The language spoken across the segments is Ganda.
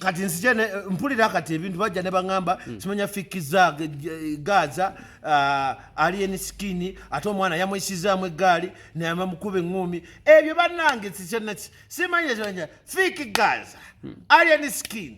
Kati nzije mpulira kati ebintu bajja ne baŋŋamba simanya Fik Gaza, Alien Skin, ate omwana yamwisizaamu eggaali namukuba eŋŋumi. Ebyo bannange simanyi ekimanya Fik Gaza, Alien Skin.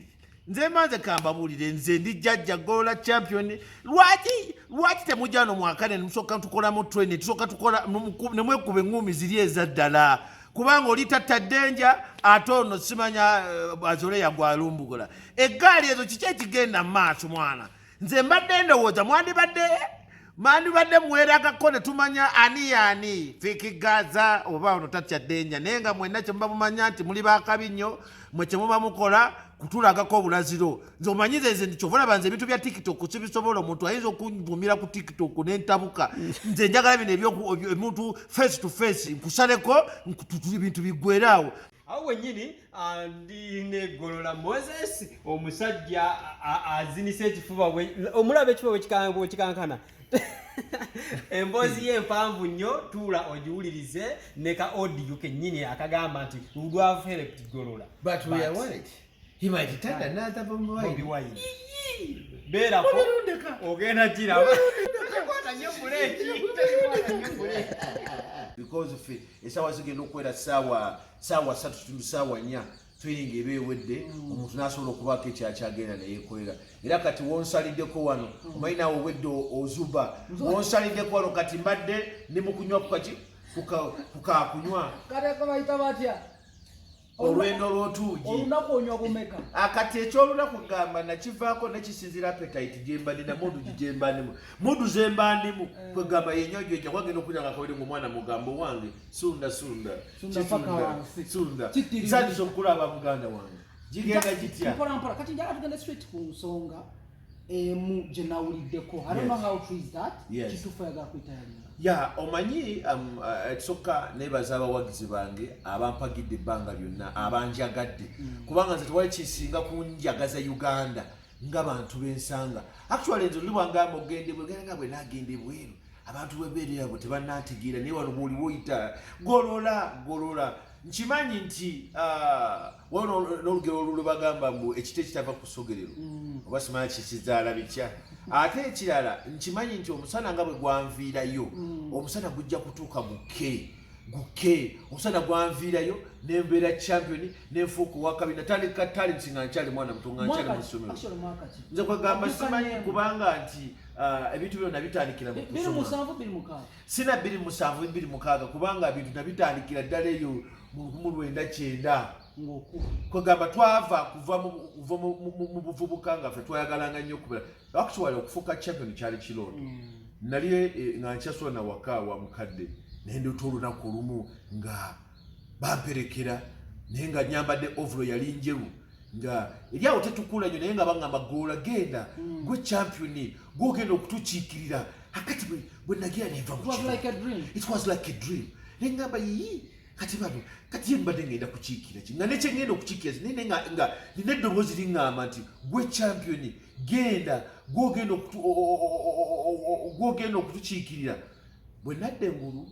Nze manze kambabuulire, nze ndi jjajja Golola champion. Lwaki temujja no mwakane nemusooka tukolamu training, tusooka tukola nemwekuba eŋŋumi ziri ezaddala? Kubanga oli tatta ddenja, ate ono simanya azole yagwalumbugula eggaali ezo. Kiki ekigenda mu maaso, mwana? Nze mbadde ndowooza mwandibadde mweragako ne tumanya ani yaani Fik Gaza oba ono tatya ddenja. Naye nga mwenna kyemuba mumanya nti muli bakabi nnyo, mwe kyemuba mukola kutulagako obulaziro. Nze omanyize, nze kyova olaba nze ebintu bya TikTok sibisobola. Omuntu ayinza okunvumira ku TikTok nentabuka. Nze njagala bino ebyomuntu face to face, nkusaleko ebintu biggwere awo. Awo wennyini ndi ne Golola Moses, omusajja azinisa ekifuba omulaba ekifuba bwekikankana. Emboozi ye empanvu nnyo, tuula ogiwulirize ne ka audio kennyini akagamba nti would have helped Golola. But we are worried he might turn another Bobi Bobi Wine. Wine. Beerako. Mubirundika. Ogenda giraba. Tekwata nnyo buleeki, tekwata nnyo buleeki. Because ffe esaawa zigenda okuwera saawa 3 kitundu, saawa 4, training eba ewedde, omuntu n'asobola okubaako ekyakyagenda neyekolera. Era kati wonsaliddeko wano, omanyi naawe obwedde ozuba, wonsaliddeko wano kati mbadde ndi mu kunywa kukaki kukakunywa. Kale bayita batya? Olwendo lw'otuugi. Olunaku onywa bumeka? Akati ekyolunaku gamba nakivaako nekisinzira appetite gyemba nina, mood gyemba ndimu, mood zemba ndimu. Kwegamba yenyojo ejja kwagenda okunya nga kawere ngaomwana mugambo wange sunda sunda. Sunda Kisunda, paka wansi. Sunda. Kittiriza. Nsanyusa okulaba muganda wange. Gigenda gitya? Mpola mpola. Kati njagala tugende straight ku nsonga emu gye nawuliddeko. I don't know how true is that. Kituufu ayagala kwitayalinga? Ya, omanyi ekisooka nebaza abawagizi bange abampagidde ebbanga lyonna, abanjagadde, kubanga nze tewali kisinga kunjagaza Uganda nga bantu bensanga. Actually nze oli bwangamba ogende bwegenda nga bwe nagenda ebweru, abantu bwebeerera bwe tebannantegeera, naye wano bwoli woyita Golola, Golola. Nkimanyi nti waliwo n'olugero olwo lwe bagamba mbu ekiti ekitava ku ssogerero oba simanya kikizaala bitya. Ate ekirala nkimanyi nti omusana nga bwe gwanviirayo, omusana gujja kutuuka gukke gukke. Omusana gwanviirayo nembeera champion, nenfuuka owakabi. Natandika talent nga nkyali mwana muto, nga nkyali mu ssomero. Actually, mwaka ki? Nze kwegamba Adduka simanyi nnyo. Kubanga nti ebintu byonna bitandikira mu Biri kusoma. musanvu, biri mukaaga. Sina 2007, 2006, kubanga bintu nabitandikira ddala eyo mu 1990. Ng'okuba. Kwegamba twava kuva kuva mu buvubuka nga ffe twayagalanga nnyo okubeera. Actually okufuuka champion kyali kirooto. Nali nga nkyasula nawaka wa mukadde, naye ndoota olunaku olumu nga bamperekera, naye nga nyambadde overall yali njeru, nga eri awo tetukula nnyo, naye nga baŋŋamba, "Golola, genda, gwe champion, gwogenda okutukiikirira." Akati bwe nagira nenva mu It was kirooto. like a dream. It was like a dream. Neŋŋamba, "Yiyi, kati bano kati ye mbadde ngenda kukiikira ki nga nekyengenda okukiikira ki?" Naye nga nina eddoboozi liŋŋamba nti, "Gwe champion, genda, gwogenda okutukiikirira." Bwe nadda engulu,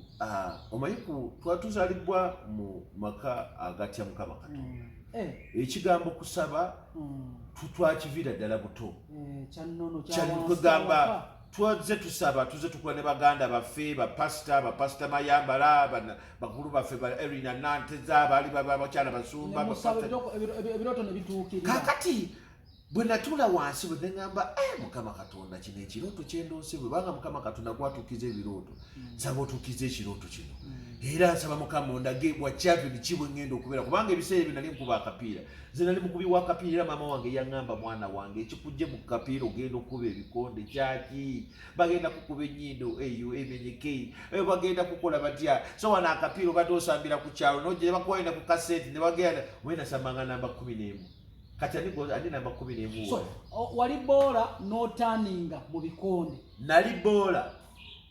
omanyi twatuzaalibwa mu maka agatya Mukama Katonda. Ekigambo kusaba twakiviira ddala buto. Kyannono kya wansi kwegamba awaka. Twazze tusaba, tuze tukula ne baganda baffe bapasita Mayambala, bakulu baffe ba Erina Nanteza, baali bakyala basumba. Ne musaba bapasita. Ebirooto ne bituukirira. Kakati bwe natuula wansi bwe neŋŋamba, "Eh, Mukama Katonda, kino ekirooto kyendoose, bwe banga Mukama Katonda gwatuukiza ebirooto, nsaba otuukize ekirooto kino. Era nsaba Mukama ondage bwa champion ki bwe ŋŋenda okubeera," kubanga ebiseera ebyo nali nkuba akapiira. Nze nali mukubi wa kapiira, era maama wange yaŋŋamba, "Mwana wange, ekikujje mu kapiira ogenda okukuba ebikonde kyaki? Bagenda kukuba ennyindo eyo emenyeke, bagenda kukola batya?" So wano akapiira obadde osambira ku kyalo nojja ne bakuwayo ne ku kasente ne bagenda oye nasambanga namba 11. Kati ani namba 11? So wali boola n'otaninga mu bikonde? Nali boola,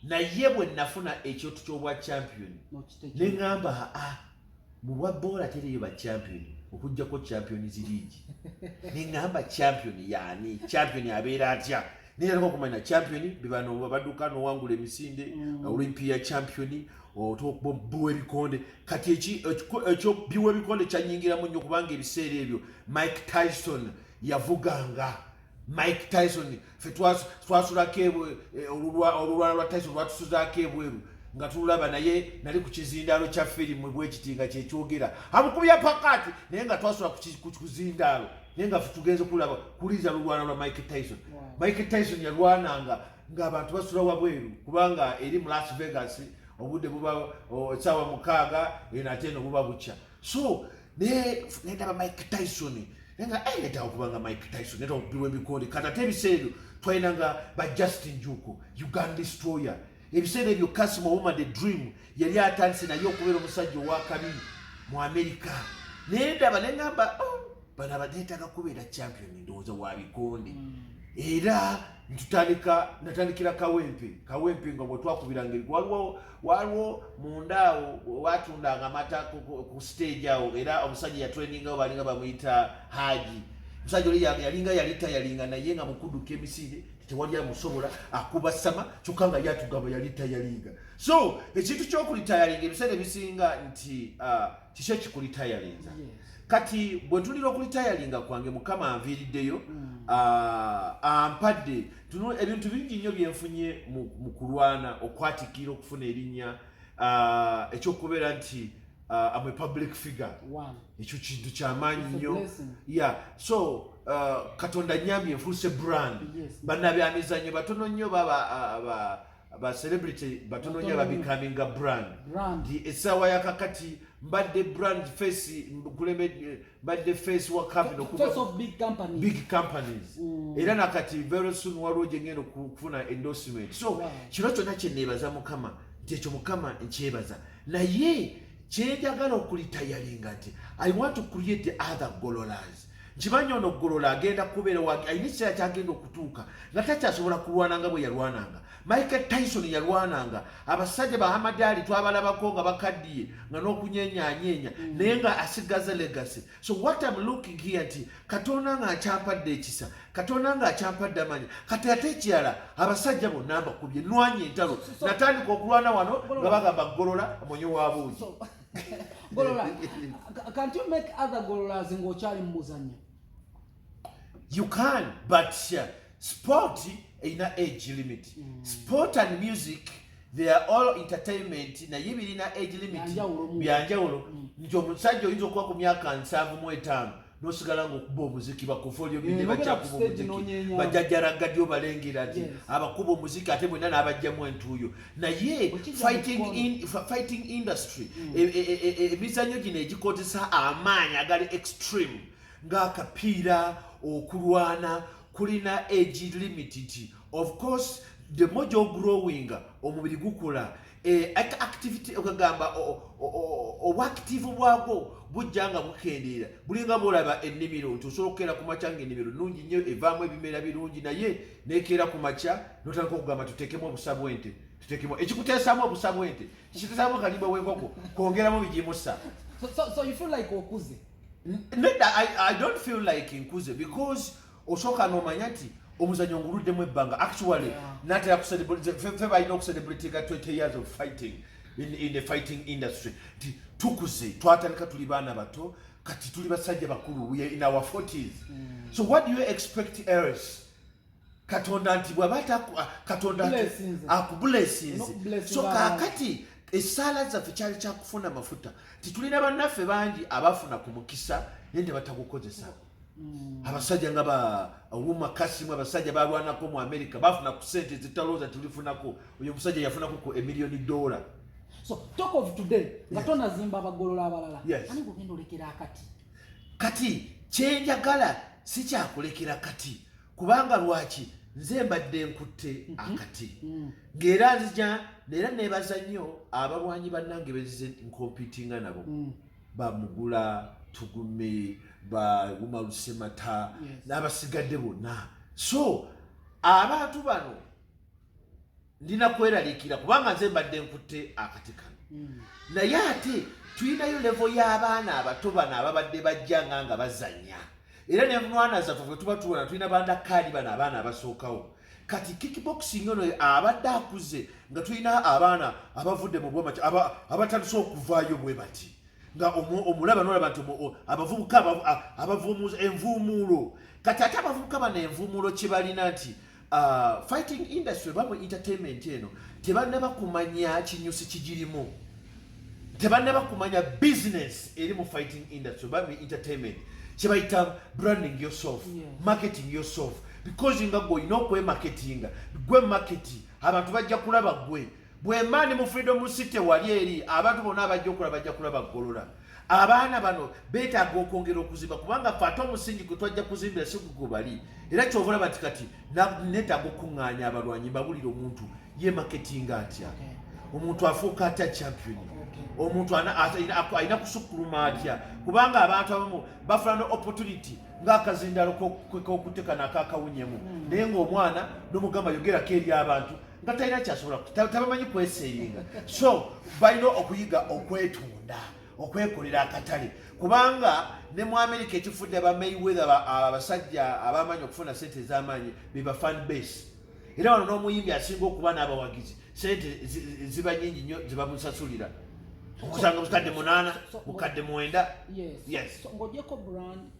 naye bwe nafuna ekyoto ky'obwa champion n'okitegeera. Ne ŋŋamba, aa, mu bwa boola teriyo ba champion okugjako Champions League. Ne ŋŋamba, "Champion yaani? Champion abeera atya?" Neyaleka okumanya champion bebano badduka nowangula emisinde, Olympia champion, otobuwa ebikonde. Kati ekyo biwa ebikonde kyanyingiramu nnyo, kubanga ebiseera ebyo Mike Tyson yavuganga. Mike Tyson, fe twasulako olulwana lwa Tyson lwatusuzaako ebweru nga tululaba, naye nali ku kizindaalo kya firimu bwekiti nga kyekyogera amukubya pakati, naye nga twasula ku kuzindaalo, naye nga fe tugenze kulaba kuliza lulwana lwa Mike Tyson. Mike Tyson yalwananga ng'abantu basula wabweru, kubanga eri mu Las Vegas obudde buba essaawa 6, eno ate eno buba bukya. So nendaba Mike Tyson, nenga netaka okubanga Mike Tyson, netaka okubirwa ebikonde. Kati ate ebiseera ebyo twalinanga ba Justin Juko, Uganda Destroyer. Ebiseera ebyo Kassim Ouma, the Dream, yali atandise naye okubeera omusajja owakabi mu America. Naye ndaba neŋamba, "Oh, bano abaneetaaga kubeera champion, ndowooza wa bikonde." Era ntutandika, natandikira Kawempe. Kawempe nga bwe twakubiranga, waliwo munda awo watundanga amata ku stage awo, era omusajja yatrainingawo balinga bamuyita Haji. Omusajja oli yalinga yalita yalinga, naye nga mukuduka emisinde tewali amusobola, akuba sama, kyokka nga yatugamba yalita yalinga. So ekintu kyokulitayalinga ebiseera ebisinga nti kiki ekikulitayalinza? Kati bwe tulira okulitayalinga kwange, Mukama anviiriddeyo, ampadde ebintu bingi nnyo byenfunye mu kulwana, okwatikira, okufuna erinnya, ekyokubeera nti am a public figure. One. Ekyo kintu kyamaanyi It's a nnyo. blessing. Yeah, so Katonda nyambye, nfuuse brand. Bannabyamizannyo batono nnyo, baba ba celebrity batono nnyo Batono nnyo. babecominga brand. Brand. Nti essaawa yakakati mbadde brand face, mbadde face wa company okuva Face of big companies. Big companies. Era nakati very soon waliwo gye ngenda okufuna endorsement. So kino kyonna kyeneebaza Mukama, nti ekyo Mukama nkyebaza, naye kyenjagala okulitayalinga nti I want to create the other Gololas. Nkimanyi ono Golola agenda kubeera alina ekiseera kyagenda okutuuka nga takyasobola kulwana nga bwe yalwananga. Michael Tyson yalwananga, abasajja ba Muhammad Ali twabalabako nga bakaddiye nga n'okunyenyanyeenya, naye nga asigaza legacy. So what I'm looking here nti Katonda nga akyampadde ekisa, Katonda nga akyampadde amaanyi. Kati ate ekirala, abasajja bonna mbakubye, nwanye entalo. Natandika okulwana wano nga bagamba Golola omunyi wa buugi. So, Golola, can't you make other Gololas ng'okyali mu muzannyo? You can, but sport erina age limit. Sport and music, they are all entertainment, naye birina age limit. Byanjawulo mu. Byanjawulo, nti omusajja oyinza okuba ku myaka 75 nosigala ngaokuba omuziki, bakufolyo bine Nogenda ku bakyakuba stage omuziki. n'onyeenya. Bajjajjaraggadyo balengera nti abakuba omuziki ate bwenna n'abajjamu entuuyo, naye Okijja fighting mu kkono. Fighting industry, emizannyo gino egikozesa amaanyi agali extreme ng'akapiira, okulwana, kulina age limit, nti of course the more gyogrowing, omubiri gukula, activity, okagamba obwactive bwagwo bujja nga bukendeera. Bulinga bwolaba ennimiro, nti osobola okukeera ku makya nga ennimiro nungi nnyo, evaamu ebimera birungi, naye nekeera ku makya notandika okugamba tuteekemu obusa bw'ente, tuteekemu ekikuteesaamu obusa bw'ente, kikuteesaamu akalimba bw'enkoko, kwongeramu bigimusa. So you feel like okuze? Nedda, I don't feel like nkuze, because osooka nomanya nti omuzanyo nguluddemu ebbanga. Actually, natera kucelebrate, fe balina okucelebratinga 20 years of fighting in the fighting industry, nti tukuze. Twatandika tuli baana bato, kati tuli basajja bakulu, we are in our 40s. So what do you expect else? Katonda nti bw'aba Katonda nti Blessings. akublessinze. No blessing So abantu. Kaakati essaala zaffe kyali kyakufuna mafuta, titulina bannaffe bangi abafuna ku mukisa naye tebatagukozesa. Abasajja nga ba Ouma Kasimu, abasajja balwanako mu America, bafuna ku sente zitalowooza tulifunako. Oyo omusajja yafunako ku emiliyoni dola. So talk of today, nga tonazimba abagolola abalala, ani gogenda olekera akati? Kati kyenjagala si kyakulekera kati, kubanga lwaki nze mbadde nkutte akati, ng'era nzija, era neebaza nnyo abalwanyi bannange bezize ncompetinga nabo, bamugula Tugume, ba Umarusemata n'abasigadde bonna. So abantu bano ndina kweraliikira, kubanga nze mbadde nkutte akati kano, naye ate tulinayo level y'abaana abato bano ababadde bajja nga bazannya, era nenwana zaffe bwe tuba tubona tulina bandakaali bano abaana abasookawo. Kati kickboxing ono abadde akuze nga tulina abaana abavudde mu bwoma abatandise okuvaayo bwe bati nga omulaba nolaba nti abavubuka abavuumuza envuumuulo. Kati ate abavubuka bano envuumuulo kye balina nti fighting industry oba mu entertainment eno tebannaba kumanya kinyusi kigirimu, tebannaba kumanya business eri mu fighting industry oba mu entertainment kyebayita branding yourself, marketing yourself, because nga gwe olina okwemarketinga, gwe market, abantu bajja kulaba gwe. Bwemba ndi mu Freedom City wali eri, abantu bonna abajja okulaba bajja kulaba Golola. Abaana bano beetaaga okwongera okuzimba, kubanga ffe ate omusingi gwe twajja kuzimbira si gwe bali. Era kyova olaba nti kati neetaaga okukuŋŋaanya abalwanyi, mbabulire omuntu yemarketinga atya, omuntu afuuka atya champion, omuntu alina kusukkuluma atya, kubanga abantu abamu bafuna ne opportunity ng'akazindalo k'okuteka nakakawunyemu, naye ng'omwana n'omugamba yogerako eri abantu nga talina kyasobola, tabamanyi kweseeringa. So balina okuyiga okwetunda, okwekolera akatale, kubanga ne mu America ekifudde aba Mayweather, abasajja abamanyi okufuna sente ez'amaanyi beba fan base. Era wano n'omuyimbi asinga okuba n'abawagizi sente ziba nyingi nnyo zibamusasulira, okusanga mukadde 8, mukadde 9. Yes. Ng'ogyeko brand,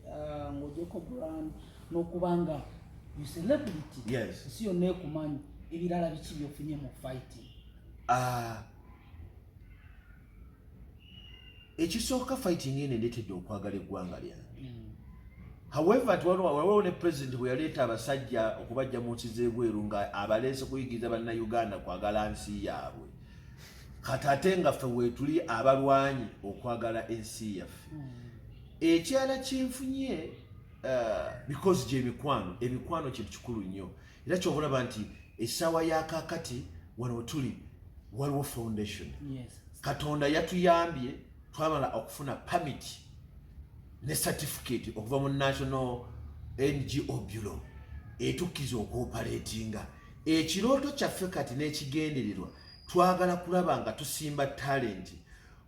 n'okubanga you celebrity, ensi yonna ekumanyi, ebirala biki byofunye mu fighting? Ekisooka, fighting eno endeetedde okwagala eggwanga lyange. However, nti waliwo ne president bwe yaleeta abasajja okubajja mu nsi z'ebweru nga abaleese kuyigiriza Bannayuganda kwagala nsi yaabwe. Kati ate nga ffe weetuli abalwanyi okwagala ensi yaffe. Ekirala kyenfunye, because gyemikwano, emikwano kintu kikulu nnyo. Era kyova olaba nti essaawa ya kaakati wano wetuli waliwo foundation. Katonda yatuyambye, twamala okufuna permit ne certificate okuva mu National NGO Bureau etukkiriza okuoperatinga. Ekirooto kyaffe kati n'ekigendererwa, twagala kulaba nga tusimba talent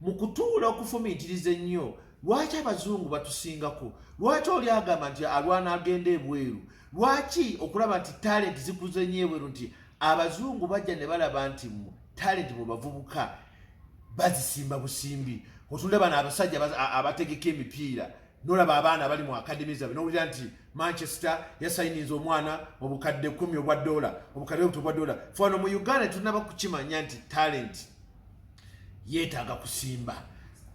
mu kutuula okufumiitiriza ennyo. Lwaki abazungu batusingako? Lwaki oli agamba nti alwana agenda ebweru? Lwaki okulaba nti talent zikuze nnyo ebweru, nti abazungu bajja ne balaba nti mu talent mu bavubuka bazisimba busimbi? Otunda bano abasajja abategeka emipiira, nolaba abaana bali mu academy zaabwe, nowulira nti Manchester yasayininza omwana obukadde 10 obwa dola, obukadde 3 obwa dola. Fe wano mu Uganda tunaba kukimanya nti talent yeetaaga kusimba.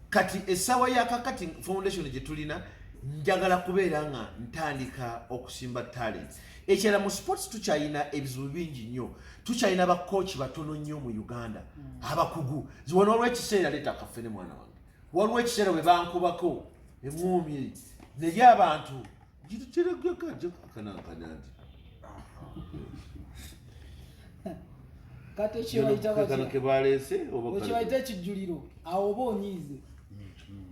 Kati essaawa yakakati foundation gye tulina, njagala kubeera nga ntandika okusimba talent. Ekirala, mu sports tukyalina ebizibu bingi nnyo. Tukyalina bakochi batono nnyo mu Uganda abakugu. Ziwona olw'ekiseera, leeta kaffe ne mwana wange. Waliwo ekiseera bwe bankubako eŋŋuumi naye abantu kiregeka kanankana nti Kati ekyebayita kano batya? Ke baleese oba kale? Wekibayita ekijjuliro, awo oba onyiize,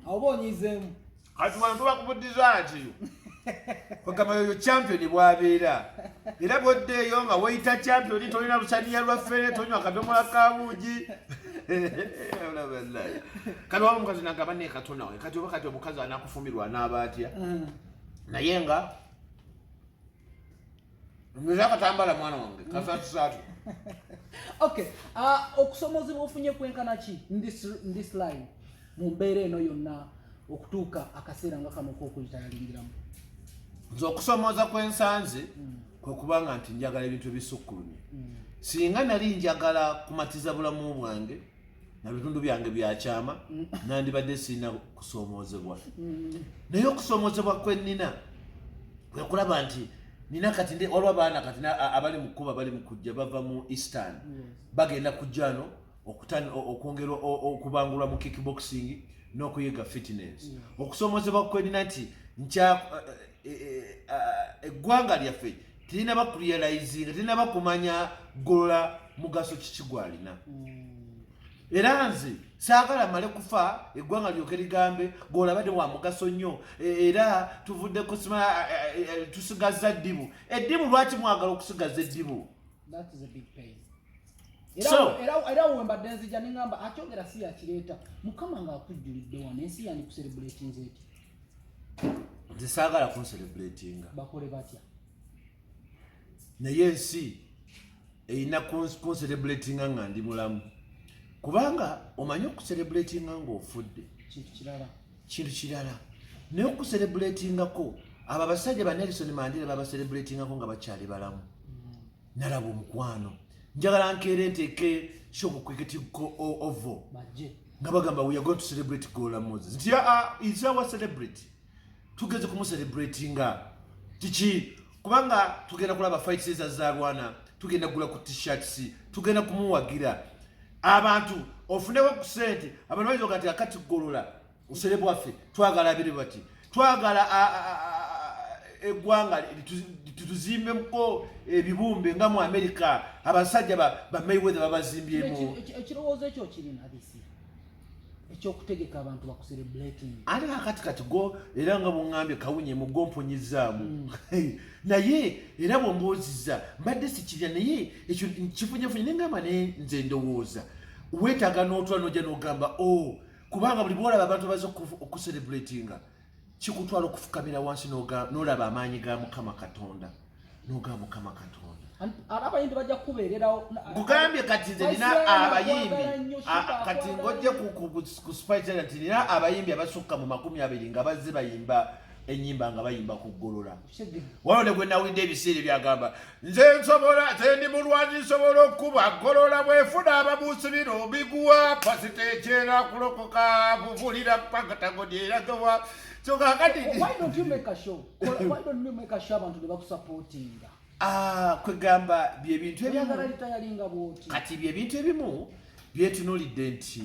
awo oba onyiizeemu. Kati wano tuba kubudiza nti kwegamba yoyo champion bwabeera, era bwoddeeyo nga weyita champion, tolina lusaniya lwa ffere, tonywa kadomola ka buugi. Kati waba omukazi nagamba naye katonda wange, kati oba kati omukazi anakufumirwa anaaba atya? Naye nga nza akatambala mwana wange kasatusaatu. Okay, okusomozebwa ofunye kwenkana ki in this line, mu mbeera eno yonna okutuuka akaseera nga kano k'okulitayalingiramu? Nze okusomooza kwensanze kwe kubanga nti njagala ebintu ebisukkulumye. Singa nali njagala kumatiza bulamu bwange na bitundu byange byakyama, nandibadde sirina kusoomoozebwa. Naye okusomoozebwa kwe nnina kwe kulaba nti nina kati waliwo abaana kati abali mu kkuba, bali mu kujja bava mu Eastern, bagenda kujja no okwongera okubangulwa mu kickboxing n'okuyiga fitness. Okusomoozebwa kwe nina nti nkya eggwanga lyaffe tirinaba kurealizinga, tirinaba kumanya Golola mugaso kiki gwalina. Era nze saagala male kufa eggwanga lyoke ligambe gwolabadde wa mugaso nnyo. Era tuvudde kusima, tusigaza ddibu. Eddibu lwaki mwagala okusigaza eddibu? That is a big pain. Era we mbadde nzija neŋŋamba akyogera si yakireeta. Mukama ng'akujjulidde wano, ensi yandikucelebratinze eti? Nze saagala kuncelebratinga. Bakole batya? Naye ensi Erina kuncelebratinga nga ndi mulamu, kubanga omanyi okucelebratinga ng'ofudde kintu kirala. Kintu kirala, naye okucelebratingako, abo abasajja ba Nelson Mandela babacelebratingako nga bakyali balamu. Nalaba omukwano, njagala nkeere nteeke show ku Cricket Oval bajje nga bagamba, "We are going to celebrate Golola Moses," nti aa, is our celebrity, tugeze kumucelebratinga kiki? Kubanga tugenda kulaba fights ezazaalwana, tugenda kugula ku T-shirts, tugenda kumuwagira. Abantu ofunewo ku sente, abantu bayinza oga nti akati Golola osere bwaffe, twagala biri bati, twagala eggwanga tutuzimbemuko ebibumbe nga mu America, abasajja ba Mayweather babazimbyemu. Ekirowoozo ekyo kirina bisi ekyokutegeka abantu bakucelebrating? Ate kakati kati go era nga bwoŋŋambye kawunye mugo mpunyizaamu, naye era bwombuuzizza mbadde sikirya, naye ekyo kifunyefunye nengamba, naye nze ndowooza weetaaga n'otula n'ojja n'ogamba o, kubanga buli bwolaba abantu baze okucelebratinga, kikutwala okufukamira wansi n'olaba amaanyi ga Mukama Katonda, n'ogamba, "Mukama Katonda." Ate abayimbi bajja kukubeererawo. Nkugambye kati nze nina Spice abayimbi akwagala nnyo, Shiba kati akwagala ng'ojje nnyo. ku Spice Diana, nti nina abayimbi abasukka mu 20 nga bazze bayimba ennyimba nga bayimba ku Golola. Waliwo ne gwe nawulidde ebiseera ebyagamba, "Nze nsobola, nze ndi mulwanyi, nsobola okuba Golola bwefuna ababuusi bino biguwa pasita ekyera kulokoka bubulira pakatagodi eragawa." So kakati Why don't you make a show? Why don't you make a show abantu ne bakusupportinga? Ah, kwegamba byebintu ebimu. Oyagala retiringa bwoti? Kati byebintu ebimu byetunuulidde nti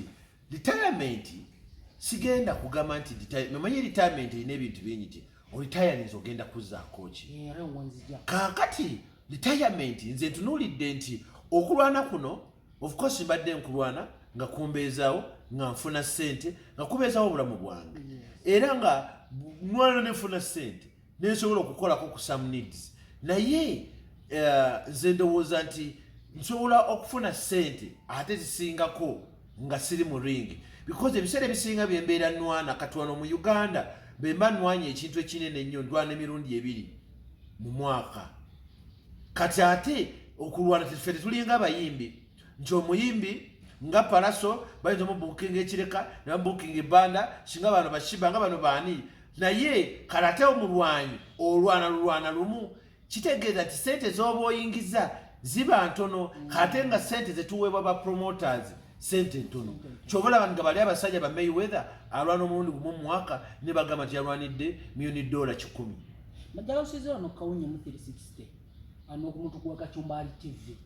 retirement, sigenda kugamba nti omanyi retirement erina ebintu bingi, nti oretirinze ogenda kuzzaako ki? Era wenzija. Kaakati retirement, nze ntunuulidde nti okulwana kuno, of course mbadde nkulwana nga kumbeezaawo, nga nfuna ssente, nga kubeezaawo obulamu bwange, era nga nwana nenfuna ssente nensobola okukolako ku some needs, naye nze ndowooza nti nsobola okufuna ssente ate zisingako nga siri mu ring, because ebiseera ebisinga byembeera nwana, kati wano mu Uganda bwe mba nwanya ekintu ekinene ennyo, ndwana emirundi ebiri mu mwaka. Kati ate okulwana, ffe tetulinga abayimbi nti omuyimbi nga Pallaso bayinza omubuukinga ekireka ne bamubuukinga ebbanda, singa bano bashiba nga bano baani, naye kale ate omulwanyi olwana lulwana lumu, kitegeeza nti sente z'oba oyingiza ziba ntono, ate nga sente zetuweebwa ba promoters sente ntono. Kyova olaba nga bali abasajja ba Mayweather alwana omulundi gumu mu mwaka ne bagamba nti yalwanidde miliyoni $100. Majjala nsize wano kawunye mu 360 n'okumuntu kuwa Kacumbali TV.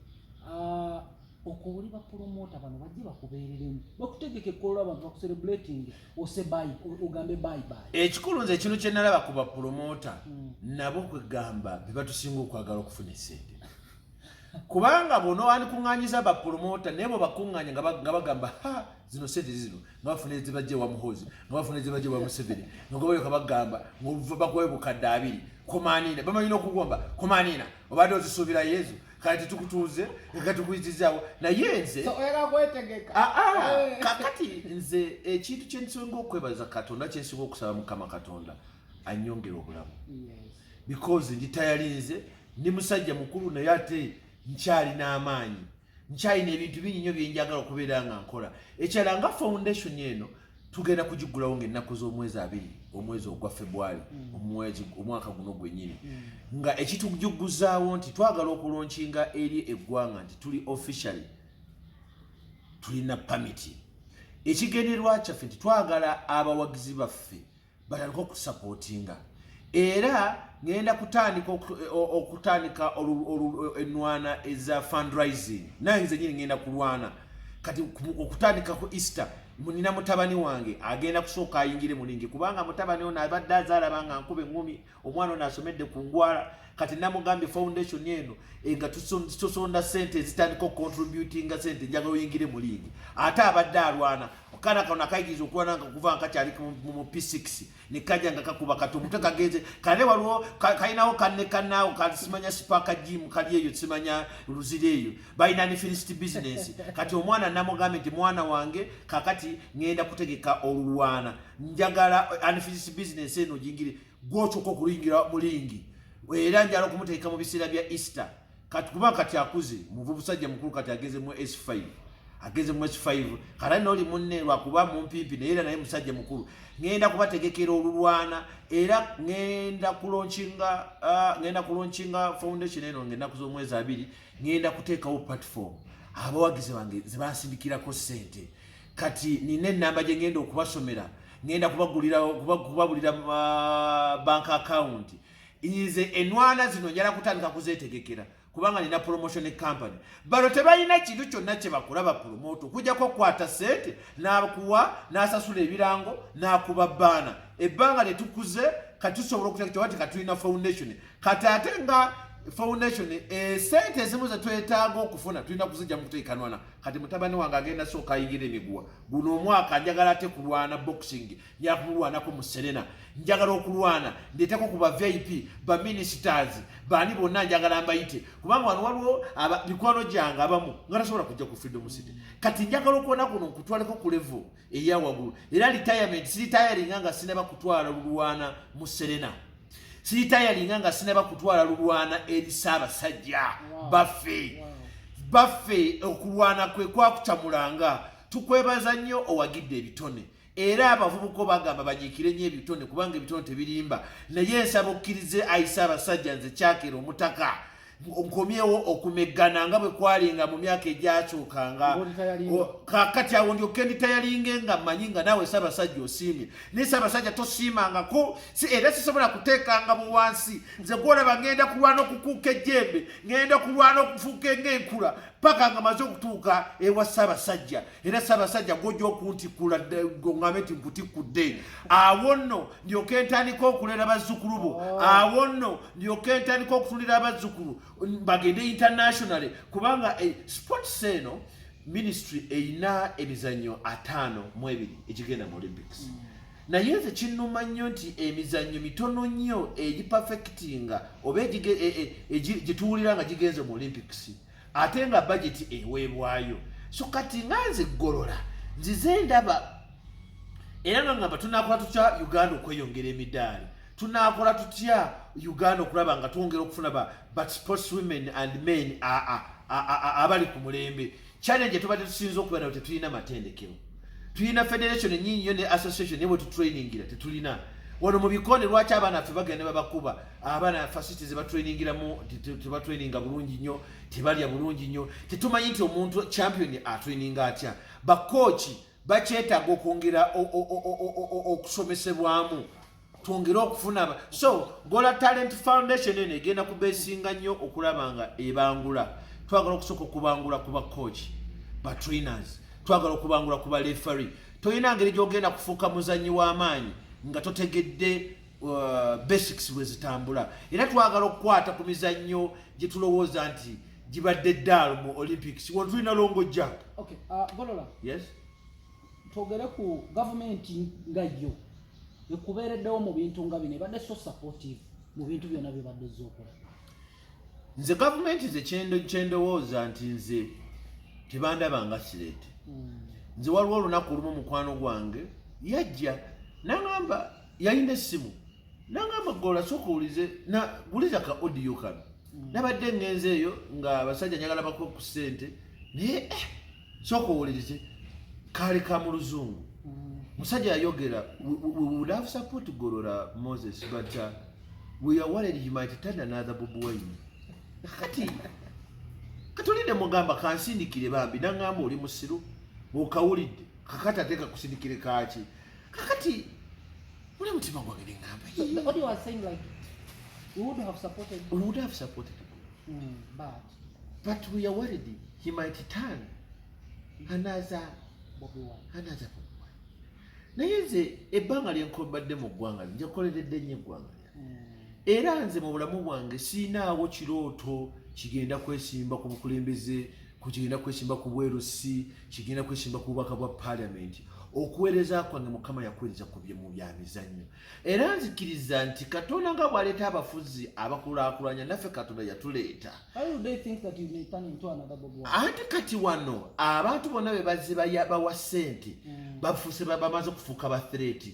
Ah, okwo oli bapromota bano bajje bakubeereremu, bakutegeke ekolola, abantu bakucelebrating, ose bye, ogambe bye bye. Ekikulu nze ekintu kye nalaba ku bapromota, nabo kwegamba be batusinga okwagala okufuna esente, kubanga bw'ono wandikuŋŋanyiza bapromota, naye bwe bakuŋŋanya nga bagamba, "Ha, zino sente zino," nga bafuna ezibajja ewa Muhozi, nga bafuna ezibajja ewa Museveni, nga gobayoka bagamba nga bakuwayo 20,000, komanina bamanyi n'okugomba komanina, obadde ozisuubira yezu, kale tetukutuuze nga tukuyitizaawo. Naye nze So oyagala kwetegeka? Aa, Eh. kakati nze ekintu kyensinga okwebaza Katonda, kyensinga okusaba Mukama Katonda, anyongere obulamu, because nditayalinze, ndi musajja mukulu, naye ate nkyalina amaanyi, nkyalina ebintu bingi nnyo byenjagala okubeera nga nkola. Ekyala nga foundation eno tugenda kugigulawo ngaennaku z'omwezi 20 omwezi ogwa Febwali, omwezi omwaka guno gwennyini, nga ekitugiguzaawo nti twagala okulaunchinga eri eggwanga nti tuli officially tulina permit. Ekigendererwa kyaffe nti twagala abawagizi baffe batandike okusupportinga, era ngenda kutandika okutandika enwana eza fundraising. Naye nze nyini ngenda kulwana kati okutandika ku Easter. Nina mutabani wange agenda kusooka ayingire mu ring, kubanga mutabani ono abadde azaalaba nga nkuba eŋŋumi, omwana ono asomedde ku ngwala. Kati namugambye, foundation eno nga tusonda sente ezitandika okucontributinga sente, njagala oyingire mu ring. Ate abadde alwana, akaana kano akayigiriza okulwana nga kuva nga kakyali mu P6, nekajja nga kakuba kati omutwe kagenze kale. Waliwo kalinawo kanne kannaawo kasimanya sipaka gym kali eyo, simanya luzira eyo, balina ne first business. Kati omwana namugambye nti, "Mwana wange, kakati ŋŋenda kutegeka olulwana, njagala unfinished business eno gingire, gwokyuka okuyingira mu ring." Era njala okumuteeka mu biseera bya Easter. Kati kuba kati akuze, muvubusajja mukulu, kati ageze mu S5, ageze mu S5. Kati alina oli munne, lwakuba mumpimpi, naye era naye musajja mukulu. Ŋŋenda kubategekera olulwana era ŋŋenda kulaunchinga foundation eno ng'ennaku z'omwezi 20. Ŋŋenda kuteekawo platform abawagizi bange ze bansindikirako ssente. Kati nina enamba gye ŋŋenda okubasomera, ŋŋenda kubabulira bank account. Nze enwana zino njala kutandika kuzeetegekera kubanga nina promotion company. Bano tebalina kintu kyonna kye bakola, bapromoter, okujjako okukwata ssente n'akuwa, n'asasula ebirango, n'akuba banner. Ebbanga lye tukuze kati tusobola okuteeka nti kati tulina foundation. Kati ate nga foundation, esente ezimu ze twetaaga okufuna tulina kuzijja mu kuteekanwana. Kati mutabani wange agenda sooka ayingira emiguwa. Guno omwaka njagala ate kulwana boxing, njagala kumulwanako mu Serena, njagala okulwana ndeeteko ku ba VIP, ba ministers, baani bonna njagala mbayite, kubanga wano waliwo mikwano gyange abamu nga tasobola kujja ku Freedom City. Kati njagala okuona kuno nkutwaleko ku level eya waggulu. Era retirement siretiringa nga sinaba kutwala lulwana mu Serena, siretiringa nga sinaba kutwala lulwana eri Ssaabasajja baffe. Baffe okulwana kwe kwakucamulanga. Tukwebaza nnyo owagidde ebitone, era abavubuka bagamba banyiikire nnyo ebitone kubanga ebitone tebirimba. Naye nsaba okkirize ayise abasajja, nze kyakera omutaka nkomyewo okumeggana nga bwe kwalinga mu myaka egyakyukanga. Ng'oretiringa. Kakati awo ndyoke ndetiringe nga mmanyi nga naawe Ssaabasajja osiimye. Naye Ssaabasajja tosiimangako era sisobola kuteekanga buwansi. Nze gwolaba ngenda kulwana okukuuka ejjembe, ngenda kulwana okufuuka ng'enkula paka nga maze okutuuka ewa Ssaabasajja. Era Ssaabasajja gwojja okuntikula, ŋŋambe nti nkutikudde, awo nno ndyoke ntandika okulera bazzukulu bo. Awo nno ndyoke ntandika okutulira abazzukulu bagende internationally, kubanga sports eno ministry erina emizannyo 52 egigenda mu Olympics. Naye nze kinnuma nnyo nti emizannyo mitono nnyo egiperfectinga oba gyetuwulira nga gigenze mu Olympics, ate nga budget eweebwayo. So kati nga nze Golola nzize ndaba era nga ngamba, tunakola tutya Uganda okweyongera emidaali? Tunakola tutya Uganda okulaba nga twongera okufuna ba sports women and men abali ku mulembe? Challenge tubadde tusinza okubeera nayo, tetulina matendekero. Tulina federation nyingi nnyo ne association, naye bwe tutrainingira tetulina. Wano mu bikonde lwaki abaana ffe bagenda ne babakuba? Abaana facilities zebatrainingiramu tebatraininga bulungi nnyo, tebalya bulungi nnyo. Tetumanyi nti omuntu champion atraininga atya. Bakochi bakyetaaga okwongera okusomesebwamu, twongere okufuna. So Golola Talent Foundation eno egenda kubesinga nnyo okulaba nga ebangula. Twagala okusooka okubangula ku bacoach, batrainers, twagala okubangula ku bareferee. Tolina ngeri gyogenda kufuuka muzanyi w'amaanyi nga totegedde basics bwe zitambula. Era twagala okukwata ku mizannyo gye tulowooza nti gibadde ddaalo mu Olympics. Wano tulina long jump. Okay, Golola. Yes. Twogere ku gavumenti nga yo ekubeereddewo mu bintu nga bino, ebadde so supportive mu bintu byonna byebadde ozza okola? Nze gavumenti, nze kyendowooza nti nze tebandaba nga threat. Nze waliwo olunaku olumu mukwano gwange yajja naŋamba, yalina essimu, naŋamba, "Gola, sooka owulize guliza ka audio kano." Nabadde ngenze eyo nga abasajja njagala bakuwe ku ssente, naye sooka owulirize. Kaali ka mu Luzungu. Musajja yayogera, We would have support Golola Moses, but we are worried he might turn another Bobi Wine." Kati katulinde, mugamba kansindikire bambi. Naŋŋamba, "Oli musiru, okawulidde kakati ate kakusindikire kaki?" Kakati muli mutima gwange neŋŋamba, So the audio was saying like, "We would have supported "We would have supported but but we are worried he might turn another Bobi Wine." another Bobi Wine." Naye nze ebbanga lyenkombadde mu ggwanga, nje koleredde nnyo eggwanga lyange. Era nze mu bulamu bwange siinaawo kirooto kigenda kwesimba ku bukulembeze, kugenda kwesimba ku bwerusi, kigenda kwesimba ku bubaka bwa paliamenti. Okuweereza kwange Mukama yakuweereza ku mu byamizannyo. Era nzikiriza nti Katonda nga bw'aleeta abafuzi abakulaakulanya, naffe Katonda yatuleeta. Why would they think that you may turn into another Bobi Wine? Anti kati wano abantu bonna be bazze bawa ssente bafuuse bamaze okufuuka ba threat.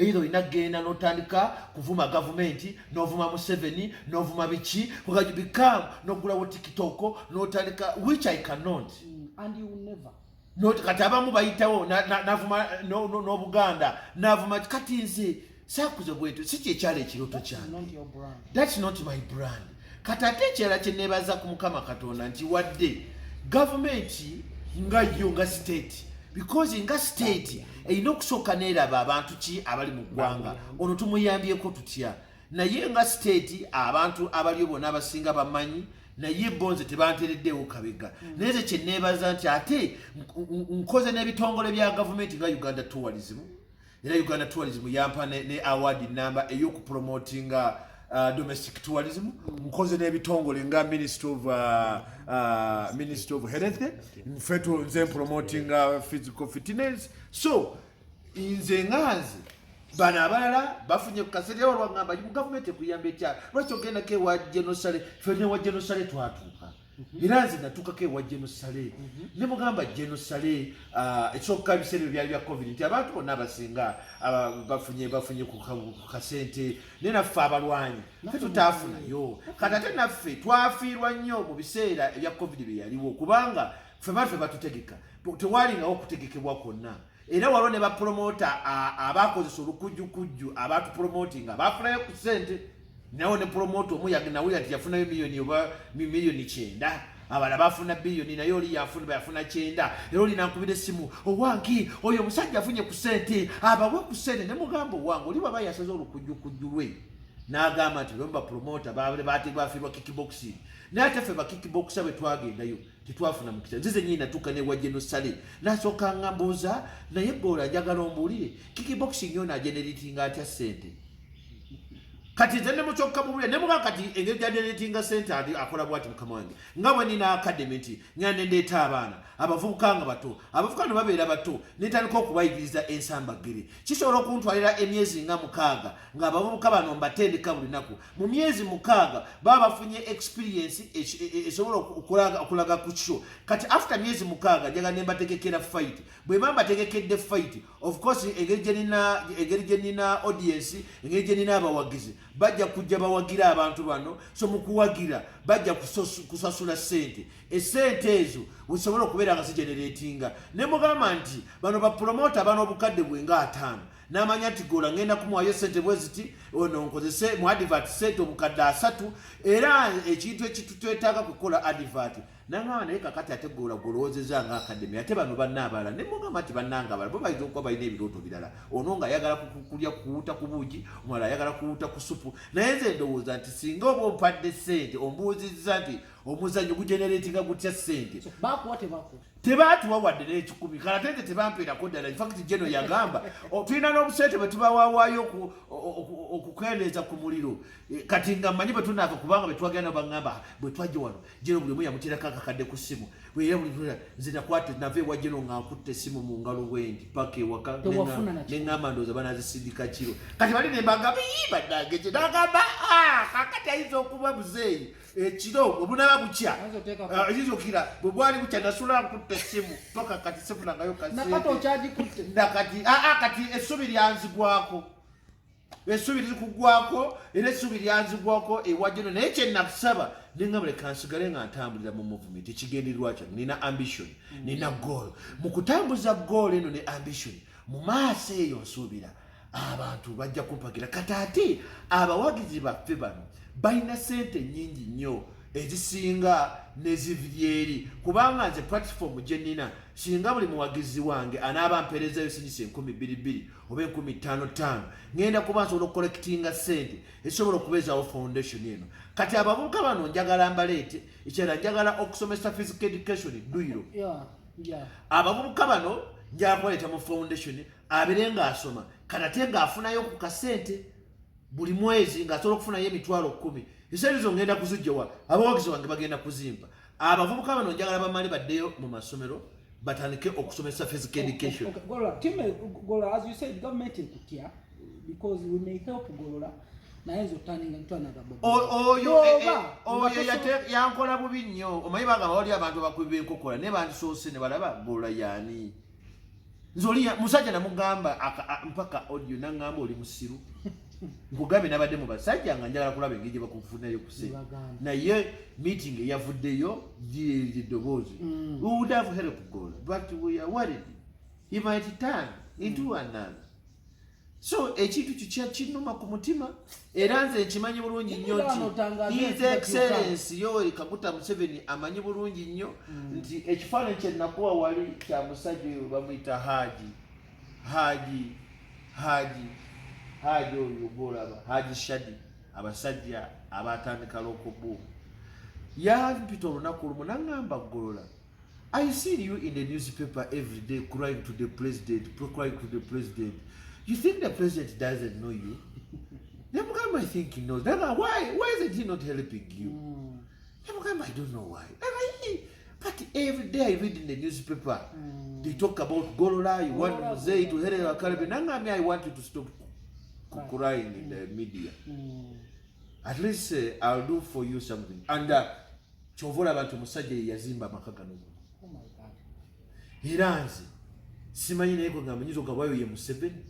Either olina kugenda n'otandika kuvuma gavumenti, n'ovuma Museveni, n'ovuma biki, become n'ogulawo TikTok n'otandika, which I cannot. And you will never. Not kati abamu bayitawo navuma n'Obuganda, navuma. Kati nze saakuze bwetyo, si kyekyala ekirooto kyange. Not your brand. That's not my brand. Kati ate ekirala kye neebaza ku Mukama Katonda nti wadde gavumenti nga yo, nga state, because nga state erina okusooka neeraba abantu ki abali mu ggwanga, ono tumuyambyeko tutya. Naye nga state, abantu abaliyo bonna abasinga bamanyi, naye bo nze tebantereddeewo kabega. Naye nze kyeneebaza nti ate nkoze n'ebitongole bya gavumenti nga Uganda Tourism, era Uganda Tourism yampa ne award namba ey'okupromotinga domestic tourism. Nkoze n'ebitongole nga Ministry of Health, nfe nze promotinga physical fitness. So nze nga nze, bano abalala bafunye ku kasente walwagamba mu gavumenti ekuyamba etya? Lwaki ogendako ewa General Saleh? Ffe newa General Saleh twatuuka, era nze natuukako ewa General Saleh ne mugamba, General Saleh, ekyokuka ebiseera ebyo byali bya COVID, nti abantu bonna abasinga bafunye ku kasente, naye naffe abalwanyi ffe tutaafunayo. Kati ate naffe twafiirwa nnyo mu biseera ebya COVID bye yaliwo, kubanga ffe baffe batutegeka, tewalingawo okutegekebwa kwonna. Era waliwo ne bapromota abakozesa olukujjukujju abatupromotinga bafunayo ku sente. Nawo ne promota omu nawulira nti yafunayo miliyoni oba miliyoni 90, abalala bafuna biliyoni, naye oli yafuna 90. Era oli nankubira essimu, "Owange, oyo omusajja afunye ku sente, abawe ku sente." Ne mugamba, "Owange, oli bwaba yasaze olukujjukujju lwe n'agamba nti bwe bapromota bafiirwa kickboxing." Naye ate ffe bakickboxer bwe twagendayo tetwafuna mukisa. Nzize nyini natuuka newa General Saleh, nasooka nga mbuuza, "Naye gola njagala ombuulire, kickboxing yona ageneratinga atya sente?" Kati nze nemukyokka mubulira nemuga, kati engeri gyageneratinga sente, ali akola bwati, mukama wange, nga bwe nina academy, nti ngenda ndeeta abaana abavubuka nga bato, abavubuka ne babeera bato, nentandika okubayigiriza ensambaggere. Kisobola okuntwalira emyezi nga 6 ng'abavubuka bano mbatendeka buli naku. Mu myezi 6 baba bafunye experience esobola okulaga ku kyo. Kati after myezi 6 njagala ne mbategekera fight. Bwe mba mbategekedde fight, of course engeri gye nina audience, engeri gye nina abawagizi, bajja kujja bawagira abantu bano. So mu kuwagira bajja kusasula ssente. Esente ezo wesobola okubeera nga zigeneratinga. Ne mugamba nti bano bapromota bano obukadde bwenga 50, n'amanya nti gola ngenda kumuwayo sente bwe ziti, ono nkozese mu advert sente obukadde 30. Era ekintu ekitutwetaaga kukola advert. Nangamba, "Naye kakati ate gola golowoozeza nga academy, ate bano banna abalala?" Ne mugamba nti bannanga abalala bo bayinza okuba balina ebirooto birala. Ono ng'ayagala kulya kuwuta ku buugi, omulala ayagala kuwuta ku supu. Naye nze ndowooza nti singa oba ompadde sente, ombuuzizza nti omuzannyo gugeneratinga gutya sente. So bakuwa, tebakuwa? Tebaatuwa wadde n'ekikumi. Kale ate nze tebampeerako ddala. In fact Geno yagamba, "Tulina n'obusente bwe tubawawaayo okukendeeza ku muliro." Kati nga mmanyi bwe tunaava, kubanga bwe twagenda baŋŋamba bwe twajja wano, Geno buli omu yamuteerako akakadde ku ssimu. Nze nakwata, nava ewa Geno nga nkutte essimu mu ngalo bwendi paka ewaka. Tewafuna na Ne ŋŋamba ndowooza banazisindika kiro. Kati bali ne mbagamba, "Ii, bannange," kye nagamba, "Ah, kakati ayinza okuba muzeeyi ekiro bwe bunaba bukya." Ayinza oteekako. Ah, ekizukira bwe bwali bukya, nasula nkutte essimu paka kati sifunangayo Nakati kasente. Okyagikutte? Nakati kati essubi lyanzigwako, essubi lirikugwako, era essubi lyanzigwako ewa Geno. Naye kyenakusaba nengamba, leka nsigale nga ntambulira mu movement. Ekigendererwa kyange, nina ambition, nina goal. Mu kutambuza goal eno ne ambition mu maaso eyo, nsuubira abantu bajja kumpagira. Kati ate abawagizi baffe bano balina sente nyingi nnyo ezisinga neziviri eri, kubanga nze platform gye nnina, singa buli muwagizi wange anaaba mpeerezayo sinyisa 2000 oba 5000, ngenda kuba nsobola okucollectinga sente ezisobola okubeezaawo foundation eno. Kati abavubuka bano njagala mbaleete. Ekirala, njagala okusomesa physical education dduyiro. Abavubuka bano njagala kubaleeta mu foundation, abeere ng'asoma, kati ate ng'afunayo ku kasente buli mwezi, ng'asobola okufunayo 100,000. Esente zo ngenda kuzijjawa? Abawagizi wange bagenda kuzimpa. Abavubuka bano njagala bamale baddeyo mu masomero, batandike okusomesa physical education. Okay, Golola, team Golola, as you said, government ekutya because we may help Golola, naye nze otaninga ntwanaga. Oyo oyo yankola bubi nnyo. Omanyi bagamba wali abantu abakubi b'enkokola, naye bandisoose ne balaba Golola yaani. Nze oli musajja namugamba mpaka audio, naŋŋamba oli musiru. Nkugambye nabadde mu basajja nga njagala kulaba engeri gye bakufunayo kuse, naye meeting eyavuddeyo eddoboozi. We would have helped God, but we are worried he might turn into another. So ekintu kikya kinuma ku mutima, era nze nkimanyi bulungi nnyo nti His Excellence Yoweri Kaguta Museveni amanyi bulungi nnyo nti ekifaananyi kye nakuwa wali kya musajja oyo bamuyita Haji oyo gwolaba, Haji Shadi. Abasajja abatandika Local Boom, yampita olunaku olumu naŋŋamba, "Golola, I see you in the newspaper every day crying to the president, crying to the president. You think the president doesn't know you?" Nemugamba, "I think he knows." Nagamba, Why isn't he not helping you?" Nemugamba, "I don't know why." Nagamba, "But every day I read in the newspaper, they talk about Golola, you want Mzee to help Akarabe." Nangamba, "I want you to stop crying in the media. At least I'll do for you something." And kyova olaba nti omusajja ye yazimba amaka gano gonna. Oh my God. Era nze simanyi, naye gwe ngamba nyinza ogamba ye Museveni.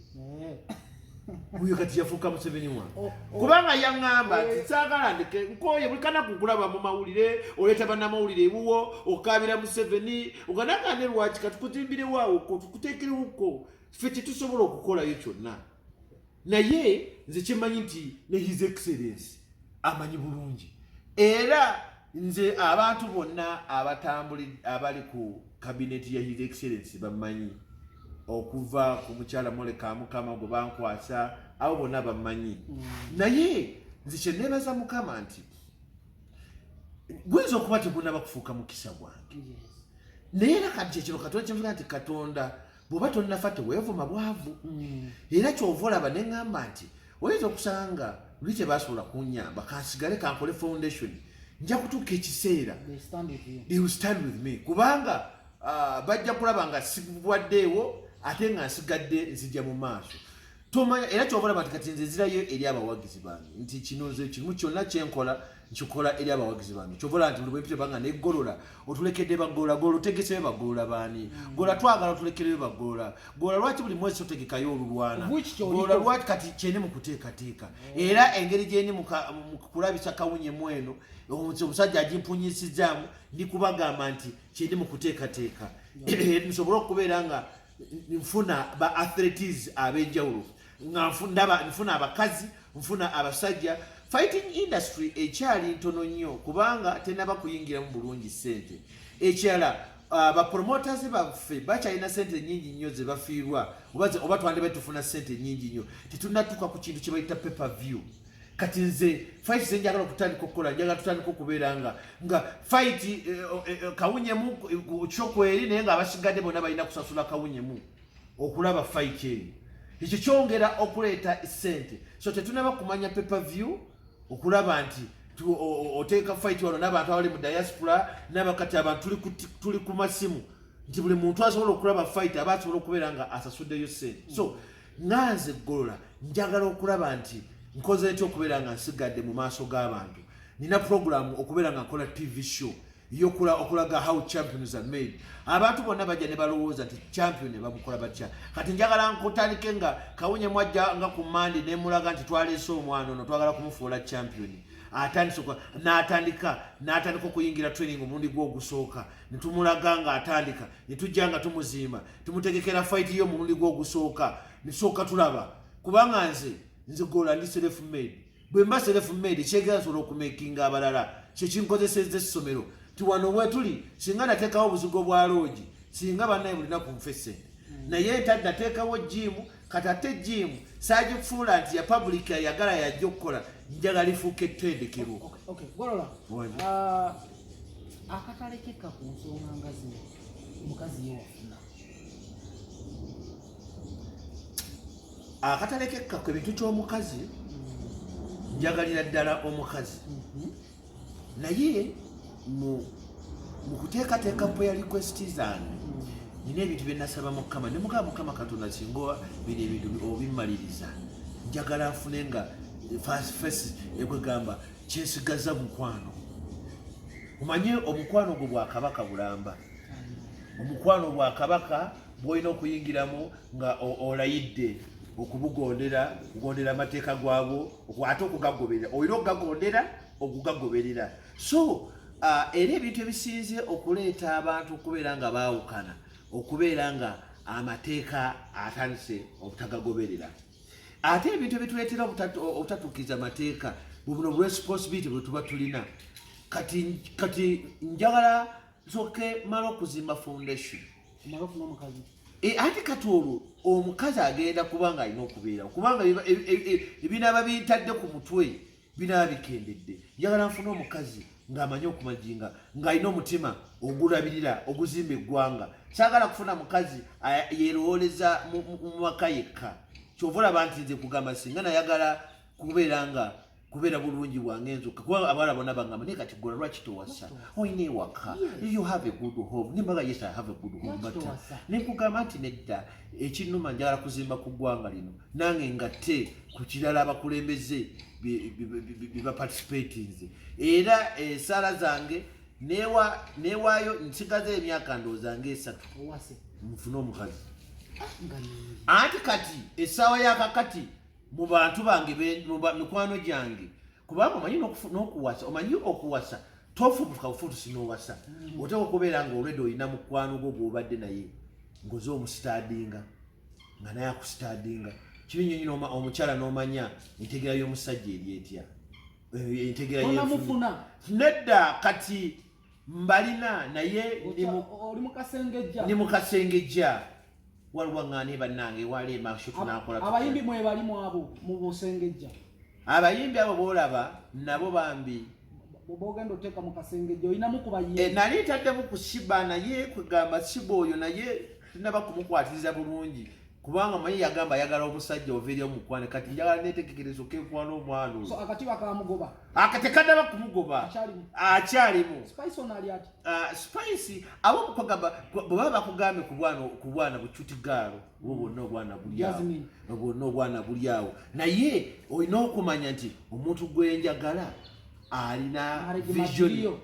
Oyo kati yafuuka Museveni wange, Oh, oh. kubanga yaŋŋamba nti saagala ndeke nkoye buli kanaku nkulaba mu mawulire, oleeta bannamawulire ewuwo okaabira Museveni. Oganagane lwaki katukutimbirewaawoko tukuteekerewoko, ffe tetusobola okukolayo kyonna. Naye nze kyemmanyi nti ne His Excellence amanyi bulungi, era nze abantu bonna abatambuli abali ku kabineti ya His Excellence bamanyi, okuva ku mukyala Moleka Mukama gwe bankwasa, abo bonna bamanyi. Naye nze kyeneebaza Mukama nti guyinza okuba tegunaba kufuuka mukisa gwange, naye era kati kyekino Katonda kyemuga nti Katonda bw'oba tonnafa teweevuma bwavu. Era kyova olaba ne ŋŋamba nti oyinza okusanga luli tebasobola kunyamba, kansigale kankole foundation, nja kutuuka ekiseera They stand with you. they will stand with me, kubanga bajja kulaba nga sibwaddeewo ate nga nsigadde nzija mu maaso. Tomanya, era kyova olaba nti kati nze nzirayo eri abawagizi bange, nti kino nze kimu kyonna kyenkola nkikola eri abawagizi bange. Kyova olaba nti buli bwempita banga negolola otulekedde bagolola, golola otegeseyo bagolola baani, golola twagala otulekereyo bagolola, golola lwaki buli mwezi otegekayo olulwana? Which ky'oliko. Golola lwaki kati kyene mu kuteekateeka, era engeri gyeni mu kulabisa kawunyemu eno, omusajja agimpunyisizaamu, ndi kubagamba nti kyendi mu kuteekateeka nsobole okubeera nga nfuna ba athletes ab'enjawulo, nga nfuna abakazi, nfuna abasajja. Fighting industry ekyali ntono nnyo kubanga tenaba kuyingiramu bulungi ssente. Ekirala, bapromoters baffe bakyalina sente nyingi nnyo ze bafiirwa, oba twandiba tufuna sente nyingi nnyo. Tetunnatuuka ku kintu kye bayita pay per view. Kati nze fight ze njagala okutandika okukola, njagala tutandika okubeera nga fight kawunyemu kyokweri, naye nga abasigadde bonna balina kusasula kawunyemu okulaba fight eyo. Ekyo kyongera okuleeta sente. So tetunaba kumanya pay per view, okulaba nti oteeka fight wano n'abantu abali mu diaspora n'abakati abantu tuli ku masimu, nti buli muntu asobola okulaba fight aba asobola okubeera nga asasuddeyo sente. So nga nze Golola njagala okulaba nti nkoze ntya okubeera nga nsigadde mu maaso g'abantu. Nina program okubeera nga nkola TV show yokula okulaga how champions are made. Abantu bonna bajja ne balowooza nti champion bamukola batya. Kati njagala nkutandike nga kawunye mwajja nga ku Mande nemulaga nti twaleese omwana ono, twagala kumufuula champion. Atandise n'atandika okuyingira training omulundi gwe ogusooka, netumulaga ng'atandika, netujja nga tumuzimba, tumutegekera fight yo omulundi gwe ogusooka, nesooka tulaba. Kubanga nze Gola ndi self made. Bwe mba self made, kyegera nsobola okumakinga abalala. Kyekinkozesezza essomero ti wano wetuli, singa nateekawo obuzigo bwa loogi, singa bannaye buli naku nfe sente. Naye nateekawo gym. Kati ate gym saagifuula nti ya public, ayagala yajja okukola, njagala lifuuka ettendekero. Okay, Golola. Wanje. Ah, akatalekeka ku nsonga nga zino, omukazi ye wafuna? Akatalekeka ku ebintu ky'omukazi, njagalira ddala omukazi, naye mu kuteekateeka prayer request zange nina ebintu bye nasaba Mukama, ne mugamba, "Mukama Katonda, singa bino ebintu obimmaliriza, njagala nfune nga first ekwegamba kyensigaza mukwano." Omanye omukwano gwe bwakabaka bulamba, omukwano bwakabaka Bwolina okuyingiramu nga olayidde okubugondera, okugondera amateeka gwabwo, ate okugagoberera. Olina okugagondera, okugagoberera. So era ebintu ebisinze okuleeta abantu okubeera nga baawukana, okubeera nga amateeka atandise obutagagoberera. Ate ebintu ebituleetera obutatuukiriza amateeka buno responsibility bwe tuba tulina. Kati njagala nsooke mala okuzimba foundation. Omale ofuna omukazi. Ate kati olwo omukazi agenda kuba nga alina okubeerawo, kubanga ebinaaba bintadde ku mutwe binaaba bikendedde. Njagala nfune omukazi ng'amanyi okumajinga, ng'alina omutima ogulabirira, oguzimba eggwanga. Saagala kufuna mukazi yeerowooleza mu maka yekka. Kyova olaba nti nze kugamba singa nayagala kubeera nga kubeera bulungi bwange nzokka, kuba abawala bonna bagamba, "Naye kati gola lwaki towasa? Olina ewaka, you have a good home." Nembaga, "Yes, I have a good home," but towasa? Nenkugamba nti nedda, ekinnuma njagala kuzimba ku ggwanga lino, nange ngatte ku kirala abakulembeze bye baparticipatinze. Era esaala zange newaayo nsigaza emyaka ndowooza nga 3 Owase. nfune omukazi. Nga mingi. Anti kati essaawa yakakati mu bantu bange mikwano gyange, kubanga omanyi n'okuwasa, omanyi okuwasa tofubutuka bufutusi n'owasa. Oteeka okubeera nga olwedde olina mukwano gwo gw'obadde naye ng'oze omustudyinga, nga naye akustudyinga. Kibi nnyo nnyo omukyala n'omanya entegeera y'omusajja eri etya. Entegeera Tonamufuna? Nedda, kati mbalina, naye ndi Oli mu kasengejja. Ndi mu kasengejja. Waliwo ŋŋaane bannange wali emasho tunakola tutya? Abayimbi mwebali mu abo mu busengejja? Abayimbi abo boolaba nabo bambi. Bwogenda oteeka mu kasengejja, olinamu ku bayimbi? Nali ntaddemu ku Shiba, naye kwegamba Shiba oyo naye tinaba kumukwatiriza bulungi, kubanga manyi yagamba ayagala omusajja ova eri omukwane. Kati njagala netegekereza okekwana omwana So oyo. Akatiba kamugoba? Akatekanaba kumugoba. Akyalimu? Akyalimu. Spice ono ali ati? Spice abo kugamba bwe baba bakugambye ku bwana bucuti gaalo obwo bwonna obwana buli awo. Jasmine. Bwonna obwana buli awo, naye olina okumanya nti omuntu gwenjagala alina Marriage vision. material.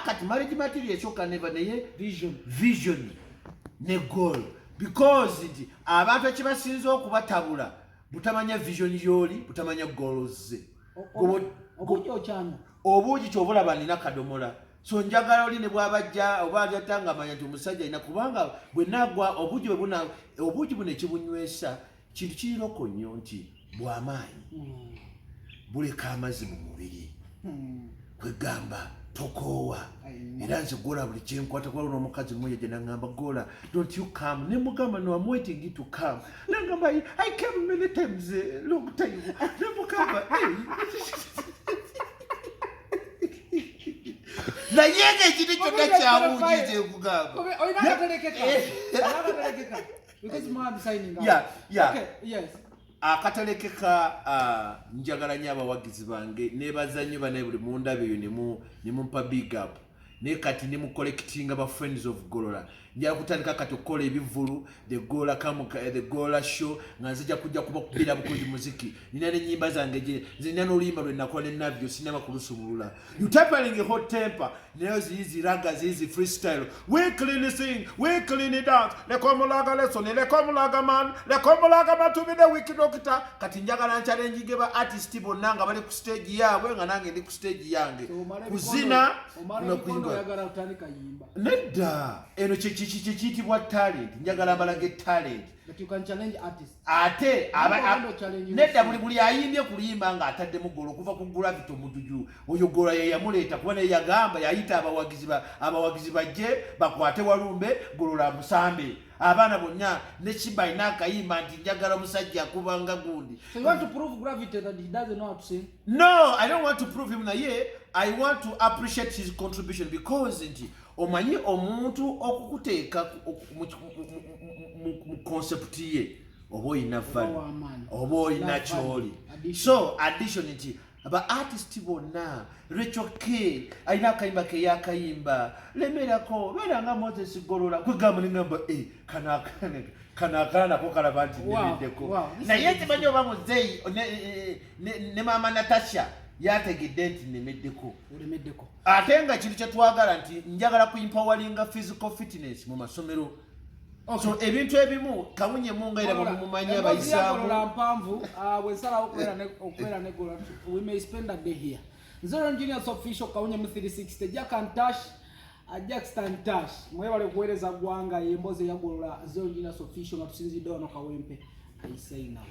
Kati marriage material esooka neva, naye Vision. Vision ne goal, because nti abantu ekibasinza okubatabula butamanya vision y'oli, butamanya goals ze. Obuugi okyanywa? Obuugi kyova olaba nina kadomola. So njagala oli ne bwabajja oba alyata nga amanya nti omusajja alina, kubanga bwe nagwa obuugi bwe buna obuugi buno ekibunywesa kintu kiriroko nnyo nti bw'amaanyi, buleka amazzi mu mubiri, kwegamba tokoowa. Era nze gola buli kyenkwata kuba n'omukazi mmoja gye naŋŋamba, "Gola, don't you come?" Ne mugamba, "No, I'm waiting you to come." Nagamba, I came many times, long time." Ne mugamba, "Hey." Naye nga ekintu kyonna kyabuugi kyekugamba. Olina akaterekeka? Olina akaterekeka? Because mwa signing out. Yeah. Okay, yes. Akatalekeka, njagala nnyo abawagizi bange, nebaza nnyo banaye buli mundaba eyo nemumpa big up. Naye kati ndi mu collectinga ba Friends of Golola. Njala kutandika kati okukola ebivulu, the Golola the Golola show, nga nzija kujja kubakubira bukuzi muziki. Nina n'ennyimba zange nze nina n'oluyimba lwe nakola ne Navio, sinaba kulusumulula. You tapering hot temper, nayo ziyizi raga, ziyizi freestyle. We clean sing, we clean dance, lekomulaga lesson, lekomulaga man, lekomulaga man to be the wicked doctor. Kati njagala nchallenginge ba artist bonna nga bali ku stage yaabwe, nga nange ndi ku stage yange. So, omala Kuzina omala no ebikondo, kuyimba. Oyagala otandika yimba? Nedda, eno kyekiyitibwa talent. Njagala mbalage talent. But you can challenge artists. Ate Ogenda ochallenge nedda, yourself. buli ayimbye ku luyimba ng'ataddemu golo okuva ku Gravity Omujuju oyo, Gola ye yamuleeta, kuba naye yagamba yayita abawagizi bajje bakwate Walumbe, Golola amusambe abaana bonna. Ne Kiba alina akayimba nti njagala omusajja akubanga gundi. So you want to prove Gravity that he doesn't know how to sing? No, I don't want to prove him, naye I want to appreciate his contribution, because nti omanyi omuntu okukuteeka mu concept ye, oba olina value, w'amaanyi. oba olina Value. kyoli. Addition. So addition nti aba artist bonna, Rachel K alina akayimba ke yakayimba, lemerako beera nga Moses Golola, kwegamba nengamba, "Eh, kano akala nako kalaba nti nemeddeko." Naye ntimanyi oba muzeeyi ne maama Natasha yategedde nti nemeddeko. Olemeddeko. Ate nga kintu kyetwagala nti njagala kuempoweringa physical fitness mu masomero. So ebintu ebimu kawunyemu nga era bwemumumanyi abayisaamu. Golola mpanvu, bwensalawo okubeera ne Golola, we may spend a day here. Zero Engineers Official, Kawunyemu 360, Jack and Tash, Jackstan Tash, mwebale kuweereza ggwanga. Y'emboozi eyagolola Zero Engineers Official nga tusinzidde wano Kawempe. I say now.